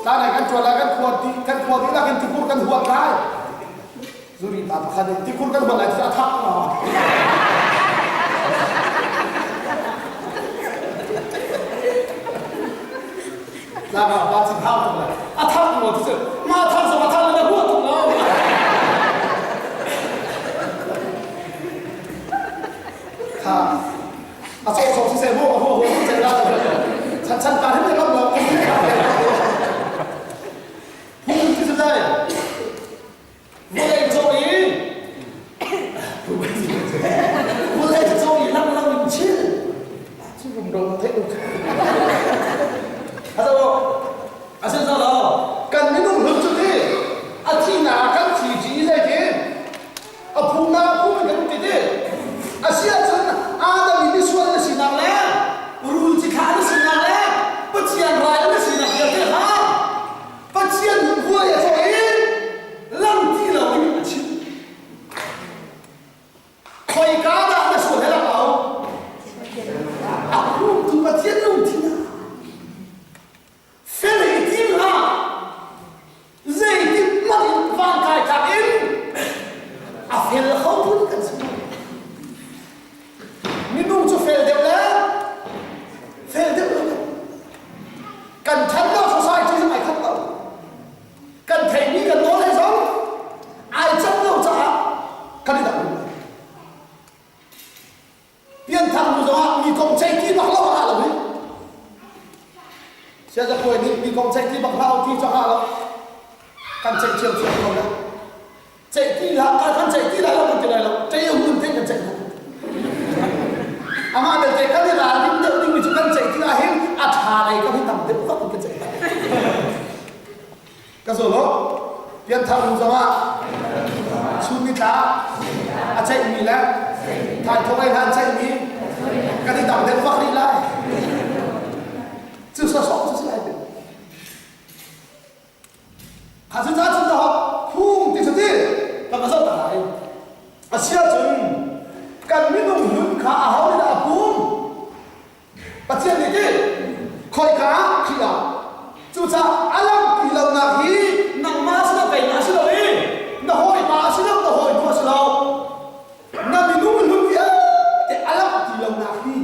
Tlanai kan ṭuan lai, kan khua ti kan khua dihlak in tikhur kan huat lai. Zuri pa pakhat nih tikhur kan huat lai ti a thak ma. Tlangah pa cin hau tuk lai. A thak maw ti cu ma thak zong a thak le na huat tuk lo. Kha a sawh sawh siseh mu a hu hu siseh la chan chan pa hin lam lo phung ti sai vawlei caw i vawlei caw i lang lang in chil cu rum ro theih u a zo a sin zo lo kan minung hlun cu ti a thi na kan thi ji zai ti A phung ah phung in kan um ti ti. A si ahcun Adam i misual na sinak le rul cithlah na sinak le Pathian rai na sinak vialte kha Pathian huai a cawi i lang ti lo in a chim. Khoika dah na sual he lak lo? A phungtu Pathian lungthin ah Fel i tim hlah. Zeitik hmanh in vankai tlak in a fel kho phun kan si. Minung cu fel deuh le fel deuh lo. Kan ṭhannak society zong ai khat lo. Kan theihmi kan nawl he zong ai can lo caah kan i dang. Pianthar hnu zongah mi kong ceih ti bak lo a lo hi. Siaza khuai nih mi kong ceih ti bak hlah ti cu ha lo. Kan ceih cio cio ko la. Ceih ti hlah kan ceih ti lai lo kan ti lai lo. Ceih hun te kan ceih hna. Amah belte kan i ralrin deuh ding mi cu kan ceih ti ah hin a ṭha lei kan hi tam deuh vak in kan ceih hna. Ka zul u. Pianthar hnu zongah chun nitla a ceihmi le thaithawh ei hlan ceihmi kan i dang deuh vak rih lai. Cu sawsawh cu si lai. Kha cu ca cun dah phung ti cu ti kan va zoh ta lai. A si ahcun kan minung hlun kha aho nih dah a pum? Pathian nih ti khoika ah Khrih ah cucaah a lang ti lonak hi nangmah si lo keimah si lo i na hawipa si lo na hawinu a si lo na minung hlun vialte a lang ti lonak hi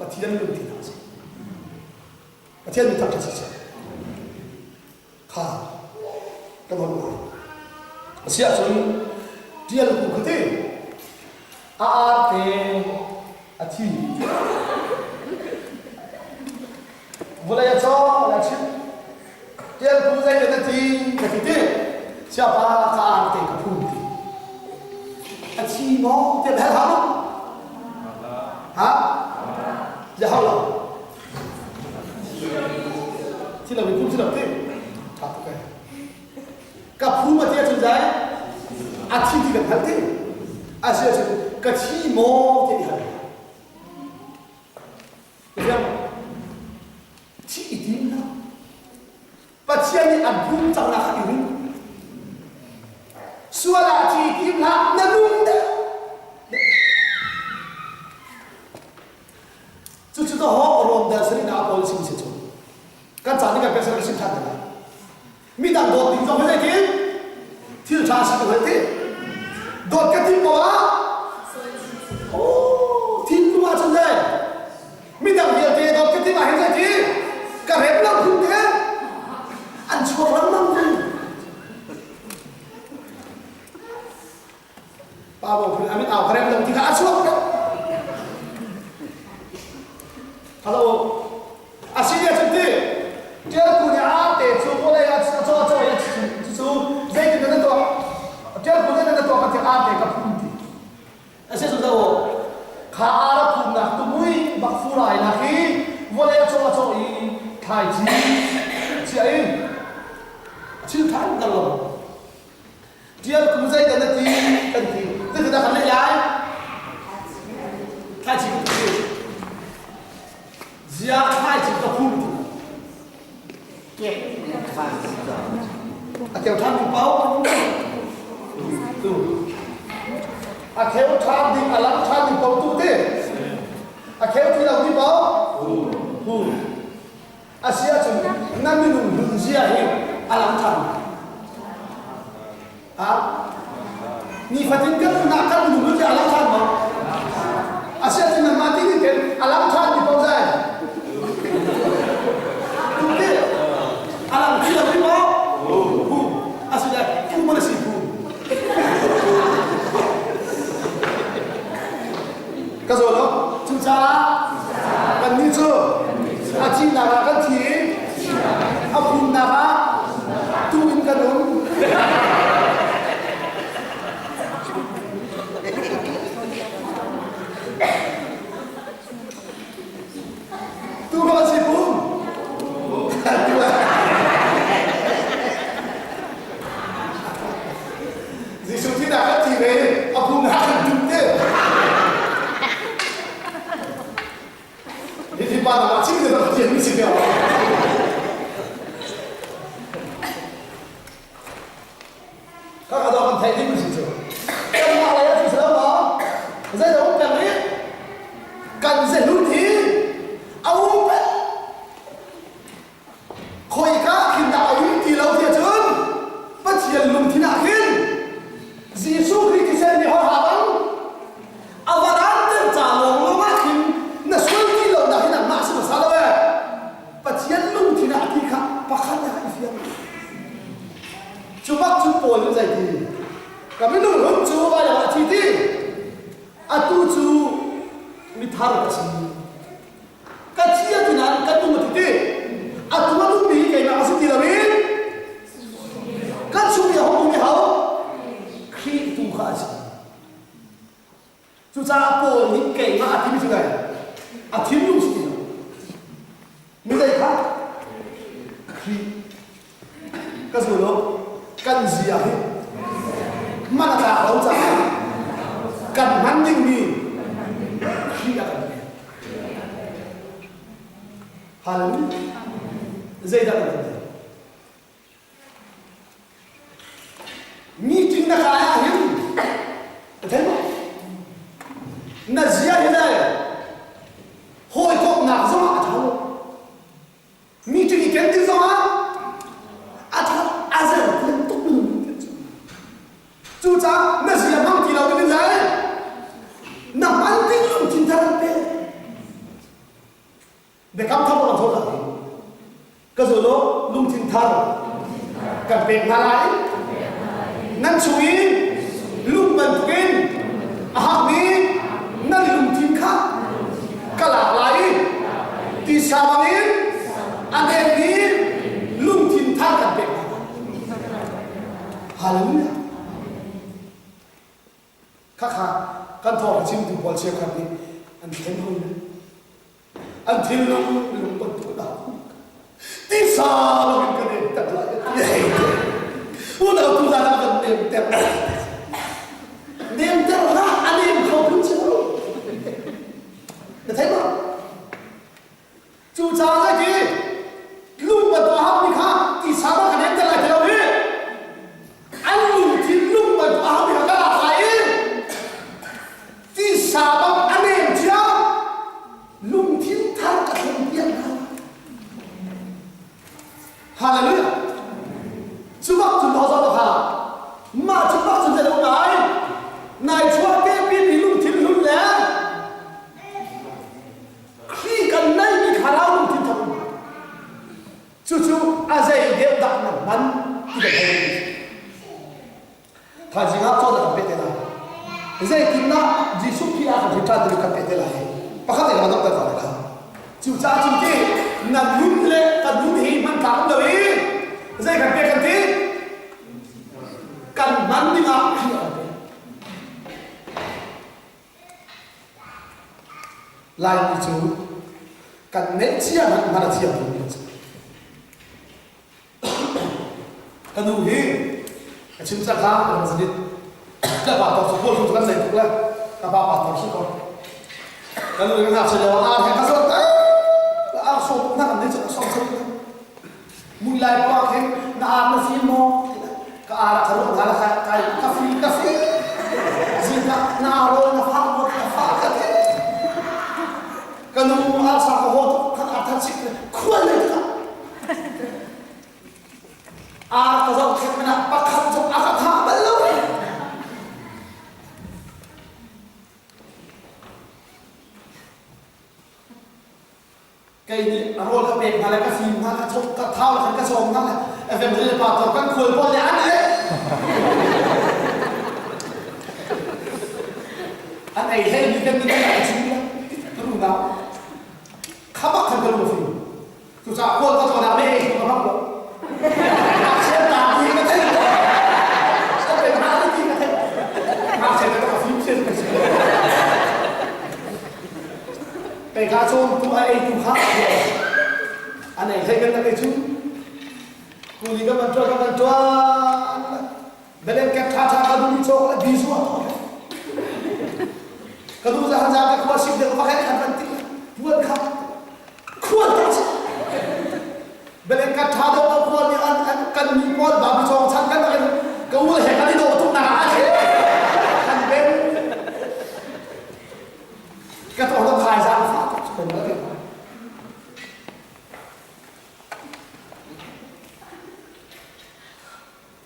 Pathian lungthin a si Pathian mi thangṭhat si kha kan hon lai a si ahcun ṭial ku kha ti a arte a thi vawlei a caw a chim ṭial ku zei na ti ka ti ti siapa ka arte ka phum ti a thi maw tiah hal hau ha ya hau lo Thi lo in phum si lo ti. Tha tuk eh. Ka phum a ti ahcun zai a thi ti kan hal ti. A si ahcun ka thi maw ti hal. Ka Thi i tim hlah. Pathian nih an phum cangnak kha i ring. Sual ah thi i tim hlah na nung deuh. Cucu to ho Rom dal sari na Paul sim si cu. Kan ca nih kan pek sim than lai. Midang dawt ding zong hi zeitin? Thil tha si ko ti. Dawt ka tim ko ah? Oh, thil tu ah cun le midang vialte dawt ka tim ah hin zeitin? Ka rem lo phun te. An chuak lengmang ve. Pa bo phun amin au ka rem lo ti kha a chuak deuh. Hello. A si ne cun ti. Tial ku nih a te cu vawlei a caw caw i cu zeitin na tuah tial ku nih na tuah ka ti a te ka phum ti. A si cu do kha a ra phumnak tumui bak furai nak hi vawlei a caw a caw i thlaici chia in thil than kan lo. Tial kum zeidah na ti kan ti. Zeitindah kan leh lai? Thlaici ka ti. Zia thlaici ka phum ti. A keu ṭhan ding pau. Tu. A kheu ṭhan ding, a lang ṭhan ding pau tu ti. A kheu ti lo ti pau. Tu. A si ahcun na minung hlun zia hi A lang ṭhan. Ha? Nifatin kan nunah kan minung hi a lang ṭhan maw? Asiah cun nangmah ti ning ten a lang ṭhan mi paoh zai. Tuti a lang ti lo ti maw? Hu. Asile fu man si fu. Ka zaw lo. Cucaah kannih cu a thihnak ah kan thi i a phunnak ah tu in kan um. Tu ka si pum. Jesuh thihnak kan thi ve a phunnak kan tum te. Hi pa na chim te na thiam mi si ve. Ka ka kan theih ding si cu. Kan mah lei ah si lo maw? Zei dah um peng rih? Kan zelut hi a um peng. Khoika khin dah a um ti lo ti ahcun Pathian lungthin ah khin Jesuh Khrih thisen nih hawhra bang a va danter ca lawnglawng ah khin na sual ti lo nak hi nangmah si hmasa lo ee. Pathian lungthin ah a ti kha pakhat ah i fiang. Cu bak cu Paul nih zei ti? Ka minung hun cu vailam ah a thi ti. Atu cu mithar ka si. Ka thi a ti nain ka nung a ti ti. Atu a nungmi hi keimah ka si ti loin kan chung i a hung ummi ho Khrih tu kha a si. Cucaah Paul nih keimah a timi cu kai a thinlung si ti lo. Mi zei kha? Khrih. Ka zul lo. Kan zia hi man a tlak lo caah kan hman dingmi Khrih a kan pek. Hallelujah. Zeidah kan kan Meeting na kai ah hin ka thei maw? Na zia hi le hawikomhnak zongah a ṭha lo. Meeting i ken ding zongah a ṭha a zer tuk minung kan cu. Cucaah na zia hmang ti lo ding in lai na hman ding lungthin thar an pek. Biakam thar kan thawt lai. Ka zul u, lungthin thar kan pek hna lai. Nan chung i lung bantukin a hakmi nan lungthin kha ka lak lai i tisa bangin a nemmi lungthin thar kan pek hna lai. Hallelujah. Khakha kan thawng chimtu pawl cheukhat nih an thlen hoi An thinlung lung bantuk dah tisa loin kan em ter lai ti hei unau tu zan ah kan nem ter nem ter hlah a nem kho phun si lo na thei ma cucaah zei ti lung bantuk a hapmi kha tisa bang kan em ter lai ti lo hi an lungthin lung bantuk a hapmi kha ka lak lai i Tisa bang a nem cia lungthin thar ka thlen piak hna. Hallelujah. Cu bak cu maw zawt kha mah cu bak cu zei ngai nai chuah te pi mi lungthin hlun le Khrih kan nei mi thlarau lungthin thar um. Cucu a zei deuh dah na hman ti ka thei. Thaizing ah cawn a kan pek te lai. Zeitindah Jesuh Khrih ah kan hrin ṭhan timi kan pek te lai. Pakhat in kan donghter ko lai kha. Cucaah cun ti na nun le ka nun hi hmanthlak um lo i zei kan pek kan ti? Kan hman ding ah Khrih a kan pek. Laimi cu kan neih cia hmanh hman a thiam lomi an si. Ka nu hi ka chim cang kha ka rak zanit. Ka pa tor cu kawl kan nei tuk le ka pa pa tor si ko. Ka nu ka ngakchia lio ah ar he ka zawt ar sawm na kan nei cu sawm sawm mui lai pa khin na ar na fim maw ka ar ah ka ruah hna la ka ka fi ka fi zingka na ar na fa maw ka fa ka ti ka nu ar sa ka ho kan ar thar sik khual le ka. Ar ka zohkhenh hmanh ah pakhat zong a ka thah bal lo. Kei nih rawl ka pek hna le ka fim hna, ka thok, ka thau le khan ka cawm hna le FM le pastor kan khual pawl nih an ei. An ei hlei mi kan nih kan ei chim le ka nu nau. Khamak khan ka lung fim. Cucaah khual ka tlawn ah meh ei ka hmang lo. Ngakchia ta ti ka theih. Ka pek hna ti ka theih. Ngakchia ta ka fim sian ka si. Kei ka cawmtu a eitu kha an ei hlei kan nak ei cu. Kuli ka man tuan ka man tuan. Belen kep tha tha ka du cawk le bizu a to. Ka du za han za ka khua sik deuh va khan kan ti. Puan kha khual ta si. Belen ka tha deuh ko khua nih an an kan mi pawl ba cawng chan kan kan ka ul he kan i dawh tuk na a the. Kan ben Ka tawh lo khai zang fa tuk ko na ti.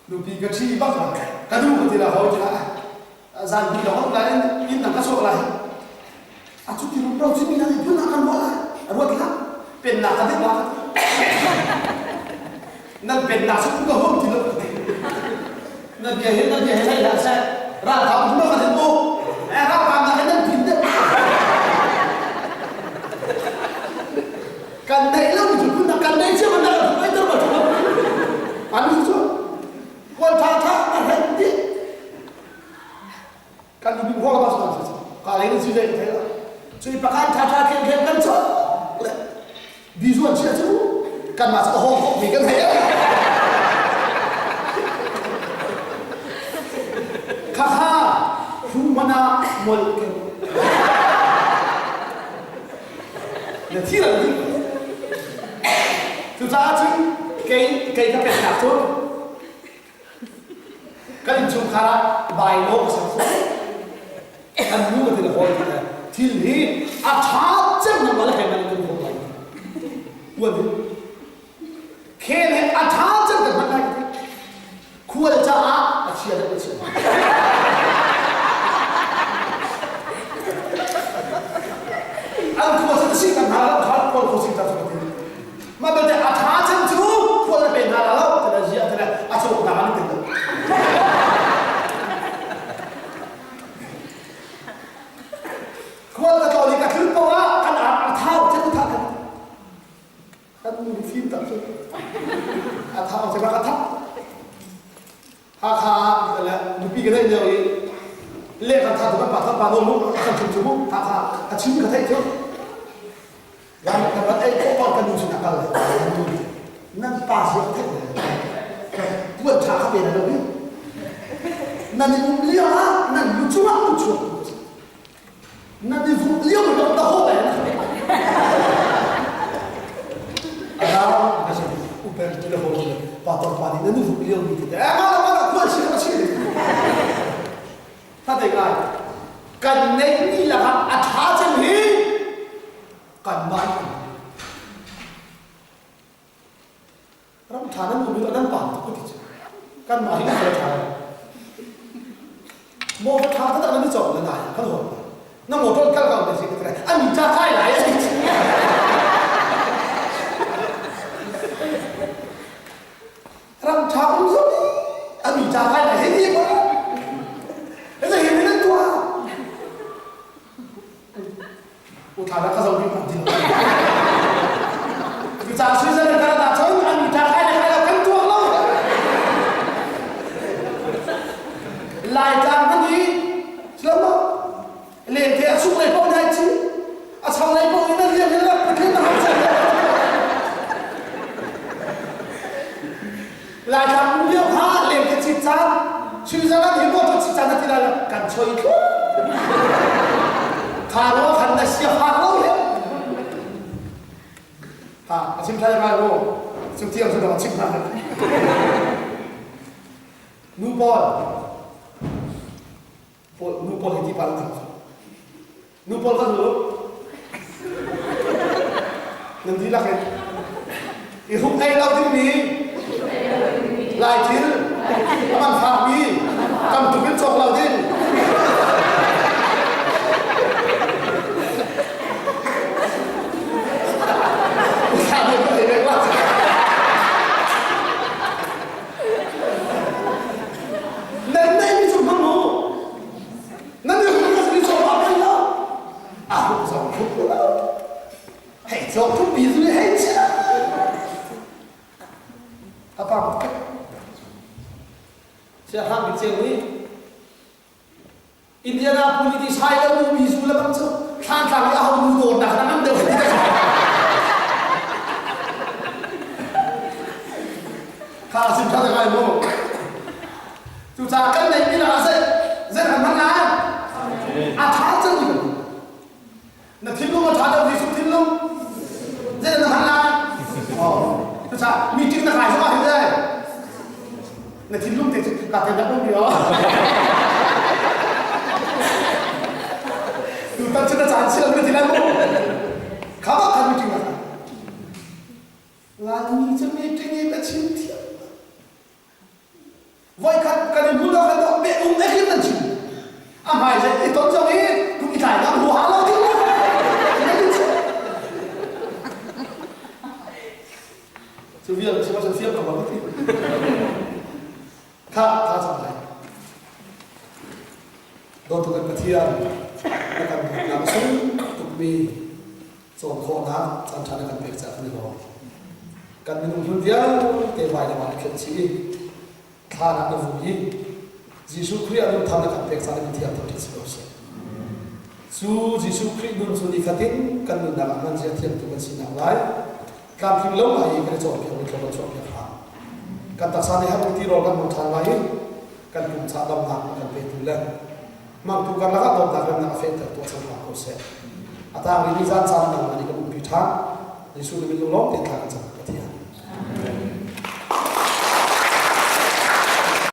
Nupi ka ṭhi bak la ka nu ka ti la hawi ti la zan bi lawng lai in dang ka chuak lai a cu ti rum ro chin mi nan phun kan ruah lai ruat hlah pennak ka ding la ka ti nan pennak cu ka hum ti lo nan bia he nan bia he lai hlah seh ralkap hum ka din mu eh ralkap nak hin nan pin deuh kan neih lo mi cu phun kan nei cia man dah ai ter ba chu an cu kawl tha tha a hen ti kan nu ho ba sa ka le ni si dei thai la cui pakan tha tha khen khen kan cho le Bizuan chia cu kanmah cu a hawng khawhmi kan hei Khakha hruhman ah mol ke na thi lo ding cucaah cun kei kei ka pennak cu kan innchungkhar ah bylaw ka ser khawh kan nu ka til hawi ti thil hi a ṭha cem na mala he man kan khawh lai uan hi khel he a ṭha cem kan hman lai khual caah a chia deuh a chia an khua cu si kan hna lo kha khual kho si ta cu ti mah belte a ṭha cem cu khual na pe hna lo tana zia tana a cawk na an ti lo Khual ka tlawn i ka tlun paoh ah kan ar a thau cem tha kan kan nu fim tak cu a thau cem ka thap Hakha le nupi ka theih lio i le kan tha tu kan pa tha pa nawl mu kan chim cu mu Hakha a chim ka theih cu Lam kan rat ei khawh pa kan nu sin a kal kan nu nan pa si a theih puan ṭha kha pe na lo hi nan i um lio ah nan lu cungah lu chuak nan i vuk lio dok ta ho lai na Adau ka si uper ti le ho ti pa tor pa ni nan i vuk lio mi ti te eh ma ma ma khual si ka si ta te ngai kan nei mi lakah a ṭha cem hi kanmah in kan ram ṭha nan um i nan pam tuk ti cu kanmah hi kan ṭha maw ṭha taktak nan i cawk na nai kan hon na motor kal kal si ka an mi cha kai lai a ti ram ṭha um zong an mi cha kai lai hei ti ko hei hi nan tuah Uthla ka zo bik ti. Cucaah Switzerland kan ah cun an ṭha kai le kai lo kan tuak lo. Laitlang hman hi silama lente a chung lei paoh nai ci a chang lei paoh in a liam in rak pathin na hang cang Laitlang um lio kha lente cit caan Switzerland hi motor cit caan na ti lai lo kan choi thlu kha ro khan na sia fak lo he ha a chim thai ngai ro chim thiam cu dong chim hna nu pawl nu pawl hi ti pa lo Nu pawl kan lu. Nan dihlak in i hruk ei lo dingmi. Lai thil a man fakmi tam tuk in cawk lo ding. Nan neihmi cu hmang u. Nan i hung mi cawk ah lo. A huk zong huk u lo. Hei cawk tu pi zu hei chia. A pang Sia hram bik ceu hi Indianapolis i sai lo nu mi zu le bang cu thlantlang i a ho nu dawr nak na ngan deuh Kha sim tha ngai mu. Cucaah kan neih mi lakah zei zei kan hman lai? A tha cang mi kan Na thinlung a ṭha deuh Jesuh thinlung zei na hman lai? Oh, cucaah meeting na kai zongah hin dai. Na thinlung te cu ka te dak um yo. Tutan cu na caan si lo na ti lai mu. Kha bak khan meeting na kai. Laimi cu meeting i ka chim thiam. Voikhat kan i hmu lo kan dok be um ekin nan chim. A hmai zei i ton zong i kum i tlai nak huha lo ding. Cu vial si ma fiam ko ti. Kha tha cang lai. Dawtu kan Pathian na kan dawtnak sung tukmi cawn khawhnak caanṭha na kan pek caah kan i lawm. Kan minung hlun vialte vailam ah na khenh chih i thlan ah na vui i Jesuh Khrih ah nun thar na kan pek caah na mithiang thangṭhat si ko seh. Cu Jesuh Khrih nun cu nifatin kan nunnak ah hman zia thiamtu kan sinak lai tlamtling lo ngai i kan i cawnpiakmi thlawm kan chuahpiak hram. Kan taksa nih herhmi tirawl kan hmang ṭhan lai i kan pum ca damnak a kan petu le Mangtu karlak ah dawtnak remnak a fehter tuah cang hna ko seh. A tang rihmi zan caan nangmah nih kan umpi ṭhan. Jesuh na min lunglawm tein thla kan cam.